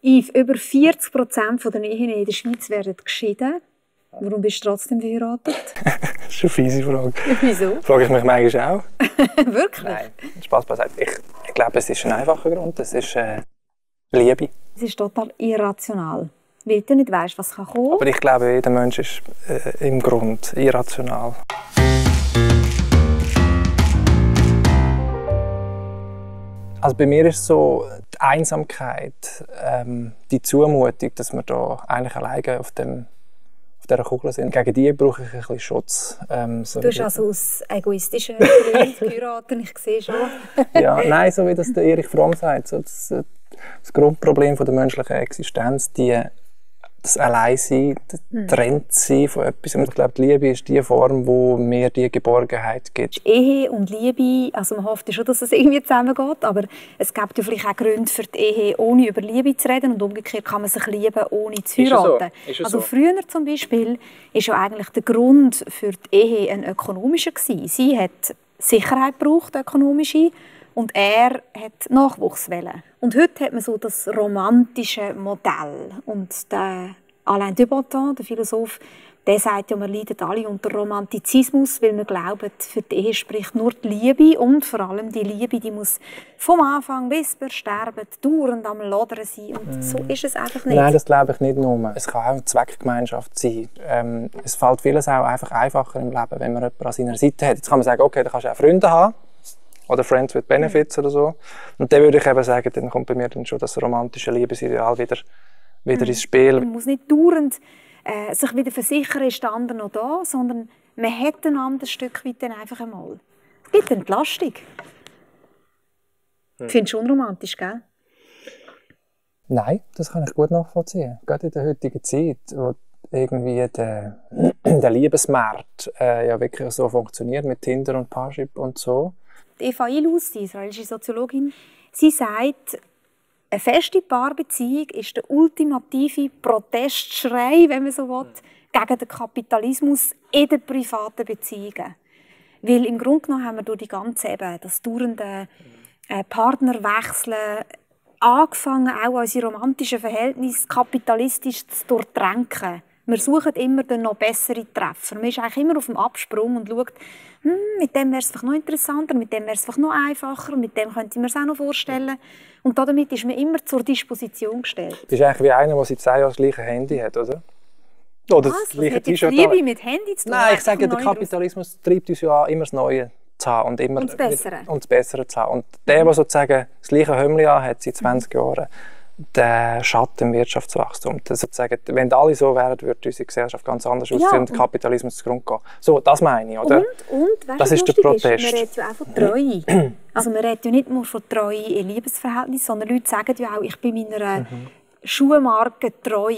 Yves, über 40% der Ehen in der Schweiz werden geschieden. Warum bist du trotzdem verheiratet? Das ist eine fiese Frage. Wieso? Frage ich mich manchmal auch. Wirklich? Nein, Spaß beiseite. Ich glaube, es ist ein einfacher Grund. Es ist Liebe. Es ist total irrational, weil du nicht weißt, was kommen kann. Aber ich glaube, jeder Mensch ist im Grund irrational. Also bei mir ist es so die Einsamkeit, die Zumutung, dass wir da eigentlich alleine auf dieser Kugel sind. Gegen die brauche ich ein bisschen Schutz. So du hast also aus egoistischen Gründen geheiratet, ich sehe schon. Ja, nein, so wie das der Erich Fromm sagt, so das Grundproblem der menschlichen Existenz, das Alleinsein, das Trenntsein von etwas. Und ich glaube, die Liebe ist die Form, die mir die Geborgenheit gibt. Ehe und Liebe, also man hofft schon, dass es irgendwie zusammengeht, aber es gibt ja vielleicht auch Gründe für die Ehe, ohne über Liebe zu reden, und umgekehrt kann man sich lieben, ohne zu heiraten. Also früher zum Beispiel ist ja eigentlich der Grund für die Ehe ein ökonomischer gewesen. Sie hat Sicherheit gebraucht, ökonomische, und er hat Nachwuchs wollen. Und heute hat man so das romantische Modell. Und der Alain de Botton, der Philosoph, der sagt ja, wir leiden alle unter Romantizismus, weil wir glauben, für die Ehe spricht nur die Liebe. Und vor allem die Liebe, die muss vom Anfang bis wir sterben dauernd am Lodern sein. Und so ist es einfach nicht. Nein, das glaube ich nicht nur. Es kann auch eine Zweckgemeinschaft sein. Es fällt vieles auch einfach einfacher im Leben, wenn man jemanden an seiner Seite hat. Jetzt kann man sagen, okay, da kannst du auch Freunde haben. Oder Friends with Benefits oder so. Und dann würde ich eben sagen, dann kommt bei mir dann schon das romantische Liebesideal wieder ins Spiel. Man muss nicht dauernd sich wieder versichern, ist der andere noch da, sondern man hat einander ein Stück weit dann einfach einmal. Es gibt eine Entlastung. Findest du unromantisch, gell? Nein, das kann ich gut nachvollziehen. Gerade in der heutigen Zeit, wo irgendwie der Liebesmarkt ja wirklich so funktioniert mit Tinder und Parship und so. Eva Ilus, die israelische Soziologin, sie sagt, eine feste Paarbeziehung ist der ultimative Protestschrei, wenn man so will, gegen den Kapitalismus in den privaten Beziehungen. Weil im Grunde genommen haben wir durch die ganze das dauernde Partnerwechseln angefangen, auch unsere romantischen Verhältnisse kapitalistisch zu durchtränken. Wir suchen immer den noch besseren Treffer. Man ist eigentlich immer auf dem Absprung und schaut, mit dem wäre es noch interessanter, mit dem wäre es noch einfacher, mit dem könnte man es auch noch vorstellen. Und damit ist man immer zur Disposition gestellt. Das ist eigentlich wie einer, der seit 10 Jahren das gleiche Handy hat, oder? Oder das gleiche T-Shirt. Liebe mit Handy zu tun? Nein, ich sage, der Kapitalismus treibt uns ja an, immer das Neue zu haben und immer das Bessere. Und das Bessere zu haben. Und der sozusagen das gleiche Hömmli hat seit 20 Jahren, der schadet dem Wirtschaftswachstum. Das sozusagen, wenn alle so wären, würde unsere Gesellschaft ganz anders aussehen und der Kapitalismus zugrunde gehen. So, das meine ich, oder? Und weißt, das ist der Protest. Man redet ja auch von Treue. Also man redet ja nicht nur von Treue in Liebesverhältnissen, sondern Leute sagen ja auch, ich bin meiner Schuhmarke treu.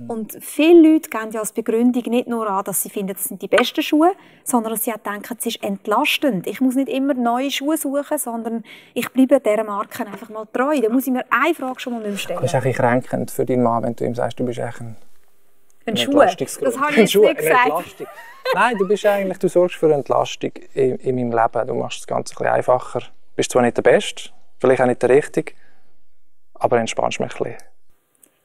Und viele Leute geben ja als Begründung nicht nur an, dass sie finden, das sind die besten Schuhe, sondern dass sie auch denken, es ist entlastend. Ich muss nicht immer neue Schuhe suchen, sondern ich bleibe dieser Marke einfach mal treu. Da muss ich mir eine Frage schon mal nicht mehr stellen. Das ist eigentlich kränkend für deinen Mann, wenn du ihm sagst, du bist eigentlich ein Schuh. Das habe ich jetzt nicht gesagt. Nein, du sorgst für Entlastung in meinem Leben. Du machst das Ganze ein bisschen einfacher. Du bist zwar nicht der Beste, vielleicht auch nicht der Richtige, aber entspannst mich ein bisschen.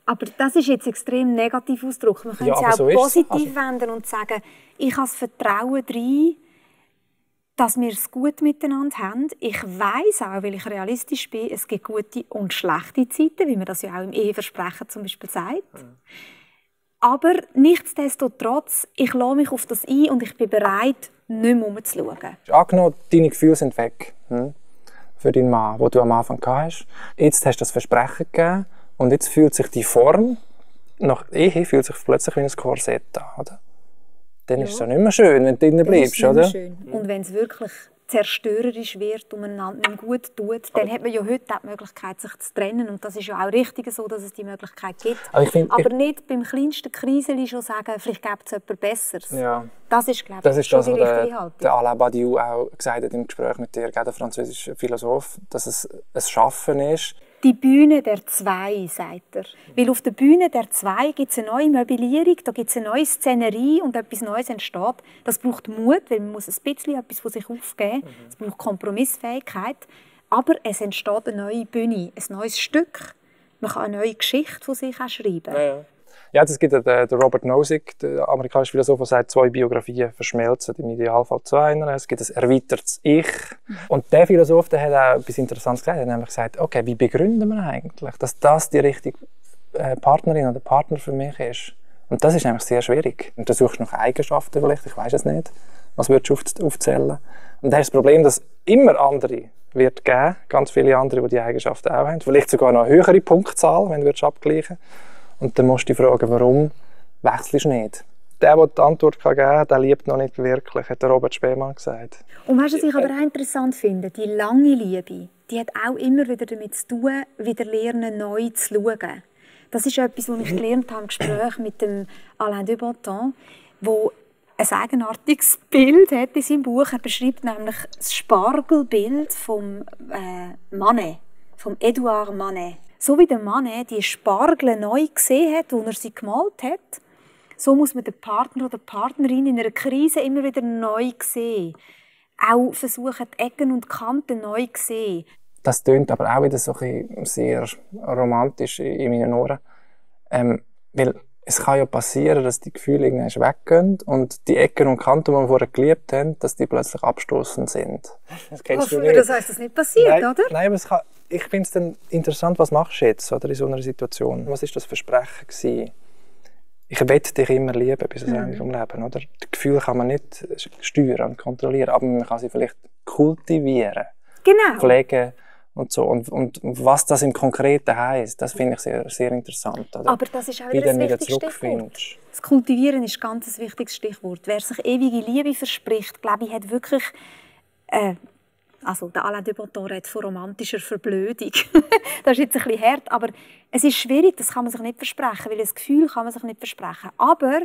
Aber das ist jetzt extrem negativ ausgedrückt. Man könnte es auch so positiv wenden und sagen, ich habe das Vertrauen darin, dass wir es gut miteinander haben. Ich weiss auch, weil ich realistisch bin, es gibt gute und schlechte Zeiten, wie man das ja auch im Eheversprechen zum Beispiel sagt. Aber nichtsdestotrotz, ich lasse mich auf das ein und ich bin bereit, nicht mehr umzuschauen. Angenommen, deine Gefühle sind weg für deinen Mann, den du am Anfang hast. Jetzt hast du das Versprechen gegeben. Und jetzt fühlt sich die Form nach Ehe fühlt sich plötzlich wie ein Korsett an, oder? Dann ist es ja nicht mehr schön, wenn du drinnen bleibst, oder? Schön. Und wenn es wirklich zerstörerisch wird und einander nicht gut tut, dann hat man ja heute auch die Möglichkeit, sich zu trennen. Und das ist ja auch richtig so, dass es die Möglichkeit gibt. Aber nicht beim kleinsten Kriseli schon sagen, vielleicht gibt es etwas Besseres. Ja. Das ist, glaube ich, schon die richtige Haltung. Der Alain Badiou auch gesagt hat im Gespräch mit dir, der französische Philosoph, dass es ein Schaffen ist. Die Bühne der Zwei, sagt er. Weil auf der Bühne der Zwei gibt es eine neue Möblierung, da gibt es eine neue Szenerie und etwas Neues entsteht. Das braucht Mut, weil man muss ein bisschen etwas von sich aufgeben muss. Es braucht Kompromissfähigkeit. Aber es entsteht eine neue Bühne, ein neues Stück. Man kann eine neue Geschichte von sich auch schreiben. Ja, das gibt der Robert Nozick, der amerikanische Philosoph, der sagt, 2 Biografien verschmelzen, im Idealfall zu einer. Es gibt ein erweitertes Ich. Und der Philosoph, der hat auch etwas Interessantes gesagt. Er hat nämlich gesagt, okay, wie begründen wir eigentlich, dass das die richtige Partnerin oder Partner für mich ist? Und das ist nämlich sehr schwierig. Und du suchst nach Eigenschaften vielleicht, ich weiss es nicht. Was würdest du aufzählen? Und da ist das Problem, dass immer andere wird geben, ganz viele andere, die die Eigenschaften auch haben. Vielleicht sogar noch eine höhere Punktzahl, wenn du abgleichen willst. Und dann musst du dich fragen, warum wechselst du nicht? Der die Antwort geben kann, der liebt noch nicht wirklich, hat der Robert Spemann gesagt. Und weißt du, was ich aber auch interessant finde? Die lange Liebe, die hat auch immer wieder damit zu tun, wieder lernen, neu zu schauen. Das ist etwas, was ich gelernt habe im Gespräch mit dem Alain de Botton, wo ein eigenartiges Bild hat in seinem Buch. Er beschreibt nämlich das Spargelbild vom Manet, vom Edouard Manet. So wie der Manet die Spargel neu gesehen hat, als er sie gemalt hat, so muss man den Partner oder die Partnerin in einer Krise immer wieder neu sehen. Auch versuchen, die Ecken und Kanten neu zu sehen. Das tönt aber auch wieder so ein sehr romantisch in meinen Ohren. Weil es kann ja passieren, dass die Gefühle irgendwann weggehen und die Ecken und Kanten, die wir vorher geliebt haben, dass die plötzlich abstoßend sind. Das kennst du nicht. Das heisst, das nicht passiert, nein, oder? Nein, aber ich finde es dann interessant, was machst du jetzt oder, in so einer Situation? Was war das Versprechen gewesen? Ich will dich immer lieben bis ans Ende vom Leben. Oder? Die Gefühle kann man nicht steuern und kontrollieren, aber man kann sie vielleicht kultivieren, pflegen und so. Und was das im Konkreten heisst, das finde ich sehr, sehr interessant. Oder? Aber das ist auch wieder das wichtigste Stichwort. Das Kultivieren ist ganz ein wichtiges Stichwort. Wer sich ewige Liebe verspricht, glaube ich, hat wirklich... Also, der Alain de Botton redet von romantischer Verblödung. Das ist jetzt ein bisschen hart, aber es ist schwierig, das kann man sich nicht versprechen, weil das Gefühl kann man sich nicht versprechen. Aber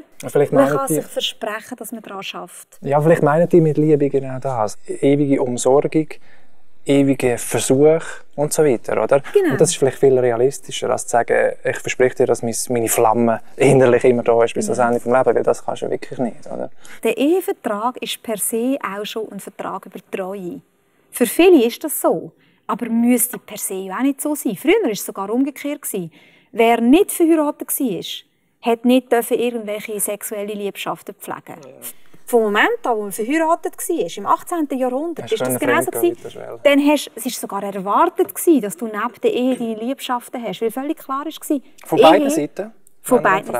man kann sich versprechen, dass man daran schafft. Ja, vielleicht meinen die mit Liebe genau das. Ewige Umsorgung, ewige Versuch und so weiter, oder? Genau. Und das ist vielleicht viel realistischer, als zu sagen, ich verspreche dir, dass meine Flamme innerlich immer da ist bis ans Ende des Lebens, weil das kannst du wirklich nicht, oder? Der Ehevertrag ist per se auch schon ein Vertrag über Treue. Für viele ist das so, aber müsste per se auch nicht so sein. Früher war es sogar umgekehrt. Wer nicht verheiratet war, hat nicht irgendwelche sexuelle Liebschaften pflegen. Vom Moment an, wo man verheiratet war, im 18. Jahrhundert, ist das genauso gewesen. Dann es war sogar erwartet, dass du neben der Ehe deine Liebschaften hast, weil völlig klar war. Von beiden Seiten? Von beiden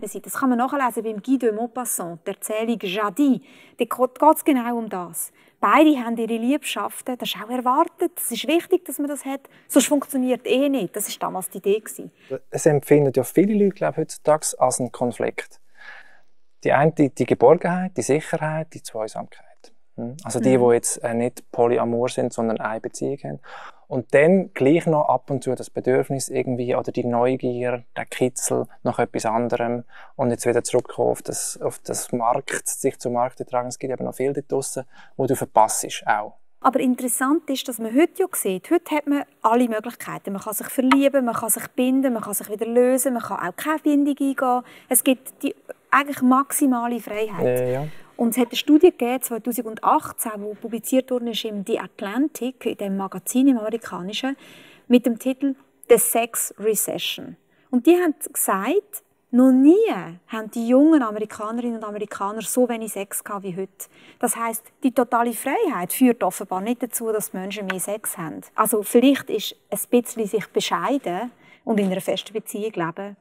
Seiten. Das kann man nachlesen beim Guy de Maupassant, der Erzählung Jadi. Da geht es genau um das. Beide haben ihre Liebschaften, das ist auch erwartet. Es ist wichtig, dass man das hat. Sonst funktioniert nicht. Das war damals die Idee. Es empfinden ja viele Leute, glaube ich, heutzutage als einen Konflikt. Die eine, die Geborgenheit, die Sicherheit, die Zweisamkeit. Also die jetzt nicht polyamor sind, sondern eine Beziehung haben. Und dann gleich noch ab und zu das Bedürfnis irgendwie oder die Neugier, der Kitzel nach etwas anderem und jetzt wieder zurückkommen auf das Markt, sich zum Markt tragen. Es gibt eben noch viel dort draussen, wo du verpasst auch. Aber interessant ist, dass man heute ja sieht, heute hat man alle Möglichkeiten. Man kann sich verlieben, man kann sich binden, man kann sich wieder lösen, man kann auch keine Bindung eingehen. Es gibt die eigentlich maximale Freiheit. Ja. Und es hat eine Studie gegeben, 2018, die publiziert wurde im The Atlantic, in dem Magazin im amerikanischen, mit dem Titel «The Sex Recession». Und die haben gesagt, noch nie haben die jungen Amerikanerinnen und Amerikaner so wenig Sex gehabt wie heute. Das heisst, die totale Freiheit führt offenbar nicht dazu, dass die Menschen mehr Sex haben. Also vielleicht ist ein bisschen sich bescheiden und in einer festen Beziehung leben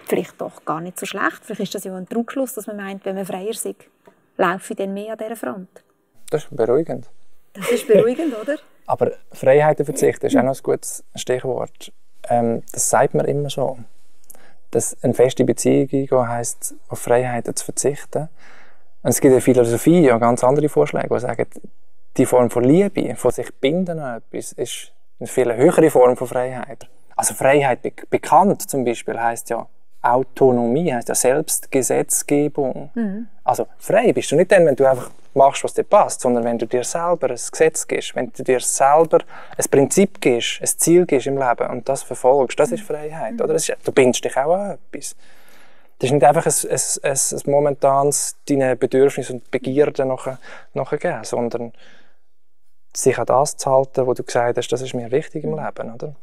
vielleicht doch gar nicht so schlecht. Vielleicht ist das ja ein Trugschluss, dass man meint, wenn man freier ist, laufe ich dann mehr an dieser Front. Das ist beruhigend. Das ist beruhigend, oder? Aber Freiheitenverzicht ist auch noch ein gutes Stichwort. Das sagt man immer so. Dass eine feste Beziehung eingehen heisst, auf Freiheiten zu verzichten. Und es gibt in der Philosophie ja ganz andere Vorschläge, die sagen, die Form von Liebe, von sich binden an etwas, ist eine viel höhere Form von Freiheit. Also Freiheit bekannt zum Beispiel heisst ja Autonomie, heisst ja Selbstgesetzgebung. Also frei bist du nicht dann, wenn du einfach machst, was dir passt, sondern wenn du dir selber ein Gesetz gibst, wenn du dir selber ein Prinzip gibst, ein Ziel gibst im Leben und das verfolgst, das ist Freiheit. Oder? Du bindest dich auch an etwas. Das ist nicht einfach ein momentanes deinen Bedürfnissen und Begierden nachgeben, sondern sich an das zu halten, wo du gesagt hast, das ist mir wichtig im Leben. Oder?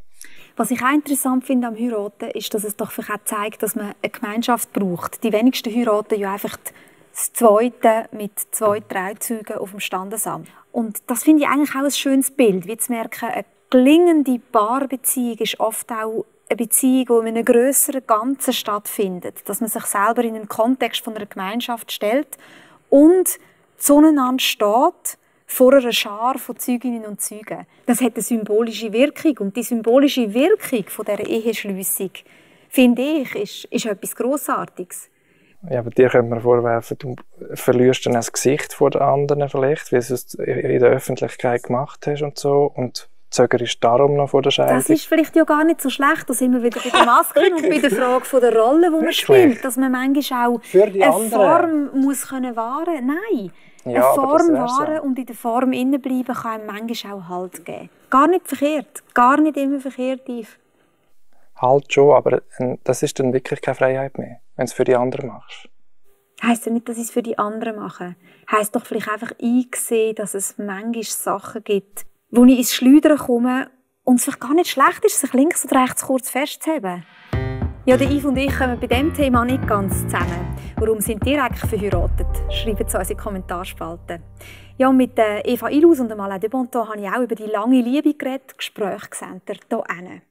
Was ich auch interessant finde am Heiraten, ist, dass es doch vielleicht auch zeigt, dass man eine Gemeinschaft braucht. Die wenigsten heiraten ja einfach das Zweite mit 2 Trauzeugen auf dem Standesamt. Und das finde ich eigentlich auch ein schönes Bild, wie zu merken, eine gelingende Paarbeziehung ist oft auch eine Beziehung, die in einem grösseren Ganzen stattfindet. Dass man sich selber in den Kontext von einer Gemeinschaft stellt und zueinander steht, vor einer Schar von Zeuginnen und Zeugen. Das hat eine symbolische Wirkung. Und die symbolische Wirkung von dieser Eheschliessung, finde ich, ist etwas Grossartiges. Ja, aber dir könnte man vorwerfen, du verlierst dann das Gesicht vor den anderen vielleicht, wie du es in der Öffentlichkeit gemacht hast und so. Und zögerst darum noch vor der Scheidung. Das ist vielleicht ja gar nicht so schlecht. Da sind wir wieder bei der Maske und bei der Frage von der Rolle, die man spielt. Dass man manchmal auch eine Form muss wahren können. Nein. Ja, eine Form wahren und in der Form innenbleiben kann einem manchmal auch Halt geben. Gar nicht verkehrt. Gar nicht immer verkehrt, Yves. Halt schon, aber das ist dann wirklich keine Freiheit mehr, wenn du es für die anderen machst. Heisst ja nicht, dass ich es für die anderen mache. Heisst doch vielleicht einfach einsehen, dass es manchmal Sachen gibt, wo ich ins Schleudern komme und es vielleicht gar nicht schlecht ist, sich links oder rechts kurz festzuheben. Ja, der Yves und ich kommen bei diesem Thema nicht ganz zusammen. Warum sind ihr eigentlich verheiratet? Schreibt es uns in die Kommentarspalte. Ja, und mit Eva Ilus und Alain de Bonton habe ich auch über die lange Liebe geredet. Gespräch seht ihr hier hinten.